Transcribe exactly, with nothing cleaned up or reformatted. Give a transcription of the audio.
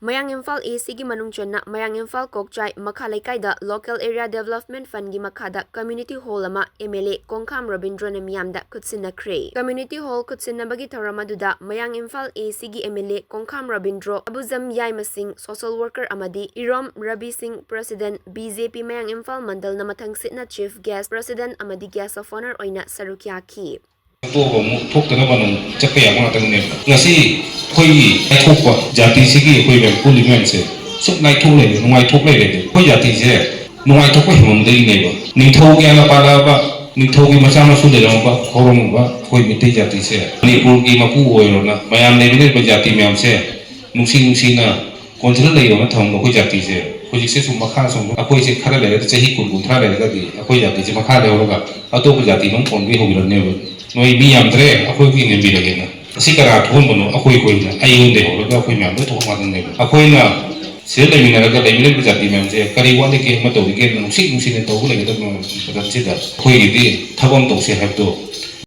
ꯃꯌꯥꯡ ꯏꯝꯐꯥꯜ A Cꯒꯤ ꯃꯅꯨꯡ ꯆꯟꯅ ꯃꯌꯥꯡ ꯏꯝꯐꯥꯜ ꯀꯣꯛꯆꯥꯏ ꯃꯈꯥ ꯂꯩꯀꯥꯏꯗ Local Area Development Fundꯒꯤ ꯃꯈꯥꯗ Community Hall ꯑꯃ M L A ꯀꯣꯡꯈꯥꯝ ꯔꯕꯤꯟꯗ꯭ꯔꯣꯅ ꯃꯤꯌꯥꯝꯗ ꯈꯨꯠꯁꯤꯟꯅꯈ꯭ꯔꯦ꯫ Community Hall ꯈꯨꯠꯁꯤꯟꯅꯕꯒꯤ ꯊꯧꯔꯝ ꯑꯗꯨꯗ ꯃꯌꯥꯡ Imphal A Cꯒꯤ M L A ꯀꯣꯡꯈꯥꯝ ꯔꯕꯤꯟꯗ꯭ꯔꯣ, ꯑꯕꯨꯖꯝ ꯌꯥꯏꯃꯁꯤꯡ, social worker ꯑꯃꯗꯤ ꯏꯔꯣꯝ ꯔꯕꯤ ꯁꯤꯡ, President B J P ꯃꯌꯥꯡ ꯏꯝꯐꯥꯜ ꯃꯟꯗꯜꯅ ꯃꯊꯪꯁꯤꯠꯅ Chief Guest, President ꯑꯃꯗꯤ Guest of Honour ꯑꯣꯏꯅ ꯁꯔꯨꯛ ꯌꯥꯈꯤ꯫ ꯇꯣꯛꯑꯒ ꯑꯃꯨꯛ ꯊꯣꯛꯇꯅꯕ ꯑꯗꯨꯝ ꯆꯠꯄ ꯌꯥꯕ ꯉꯥꯛꯇꯅꯦꯕ꯫ ꯉꯁꯤ ꯑꯩꯈꯣꯏꯒꯤ ꯂꯥꯏꯊꯣꯛꯄ ꯖꯥꯇꯤꯁꯤꯒꯤ ꯑꯩꯈꯣꯏ ꯃꯌꯥꯝ ꯄꯨꯜꯂꯤ ꯃꯌꯥꯝꯁꯦ ꯁꯨꯝ ꯂꯥꯏꯊꯣꯛ ꯂꯩꯔꯦ, ꯅꯨꯡꯉꯥꯏꯊꯣꯛ ꯂꯩꯔꯦ꯫ ꯑꯩꯈꯣꯏ ꯖꯥꯇꯤꯁꯦ ꯅꯨꯡꯉꯥꯏꯊꯣꯛꯄ ꯍꯦꯟꯃꯟꯕꯗꯒꯤꯅꯦꯕ꯫ ꯅꯤꯡꯊꯧ ꯀꯌꯥꯅ ꯄꯥꯜꯂꯛꯑꯕ, ꯅꯤꯡꯊꯧꯒꯤ ꯃꯆꯥ ꯃꯁꯨ ꯂꯩꯔꯝꯃꯕ ꯍꯧꯔꯝꯃꯕ ꯑꯩꯈꯣꯏ ꯃꯩꯇꯩ ꯖꯥꯇꯤꯁꯦ ꯃꯅꯤꯄꯨꯔꯒꯤ ꯃꯄꯨ ꯑꯣꯏꯔꯣꯅ ꯃꯌꯥꯝ ꯂꯩꯃꯤꯟꯅꯔꯤꯕ ꯖꯥꯇꯤ ꯃꯌꯥꯝꯁꯦ ꯅꯨꯡꯁꯤ ꯅꯨꯡꯁꯤꯅ ꯀꯣꯟꯁꯤꯜꯂ ꯂꯩꯌꯣꯅ ꯊꯝꯃꯝꯕ ꯑꯩꯈꯣꯏ ꯖꯥꯇꯤꯁꯦ ꯍꯧꯖꯤꯛꯁꯦ ꯁꯨꯝ ꯃꯈꯥ ꯁꯨꯝ ꯑꯩꯈꯣꯏꯁꯦ ꯈꯔ ꯂꯩꯔꯒ ꯆꯍꯤ ꯀꯨꯟ ꯀꯨꯟꯊ꯭ꯔꯥ ꯂꯩꯔꯒꯗꯤ ꯑꯩꯈꯣꯏ ꯖꯥꯇꯤꯁꯦ ꯃꯈꯥ ꯂꯩꯍꯧꯔꯒ ꯑꯇꯣꯞꯄ ꯖꯥꯇꯤ ꯑꯃ ꯀꯣꯟꯕꯤ ꯍꯧꯈꯤꯔꯅꯦꯕ꯫ ꯅꯣꯏ ꯃꯤ ꯌꯥꯝꯗ꯭ꯔꯦ, ꯑꯩꯈꯣꯏ ꯍꯨꯏ ꯅꯦꯝꯕꯤꯔꯒꯦꯅ꯫ ꯑꯁꯤ ꯀꯅꯥ ꯊꯣꯛꯍꯟꯕꯅꯣ? ꯑꯩꯈꯣꯏ ꯑꯩꯈꯣꯏꯅ, ꯑꯩꯉꯣꯟꯗ ꯍꯧꯔꯒ ꯑꯩꯈꯣꯏ ꯃꯌꯥꯝ ꯂꯣꯏ ꯊꯣꯛꯄ ꯉꯥꯛꯇꯅꯦꯕ꯫ ꯑꯩꯈꯣꯏꯅ ꯁꯤꯗ ꯂꯩꯃꯤꯟꯅꯔꯒ ꯂꯩꯃꯤꯟꯅꯔꯤꯕ ꯖꯥꯇꯤ ꯃꯌꯥꯝꯁꯦ ꯀꯔꯤ ꯋꯥꯠꯂꯤꯒꯦ, ꯑꯃ ꯇꯧꯔꯤꯒꯦꯅ ꯅꯨꯡꯁꯤ ꯅꯨꯡꯁꯤꯅ ꯇꯧꯕ ꯂꯩꯒꯗꯕ ꯃꯇꯝꯁꯤꯗ ꯑꯩꯈꯣꯏꯒꯤꯗꯤ ꯊꯕꯛ ꯑꯃ ꯇꯧꯁꯦ ꯍꯥꯏꯕꯗꯣ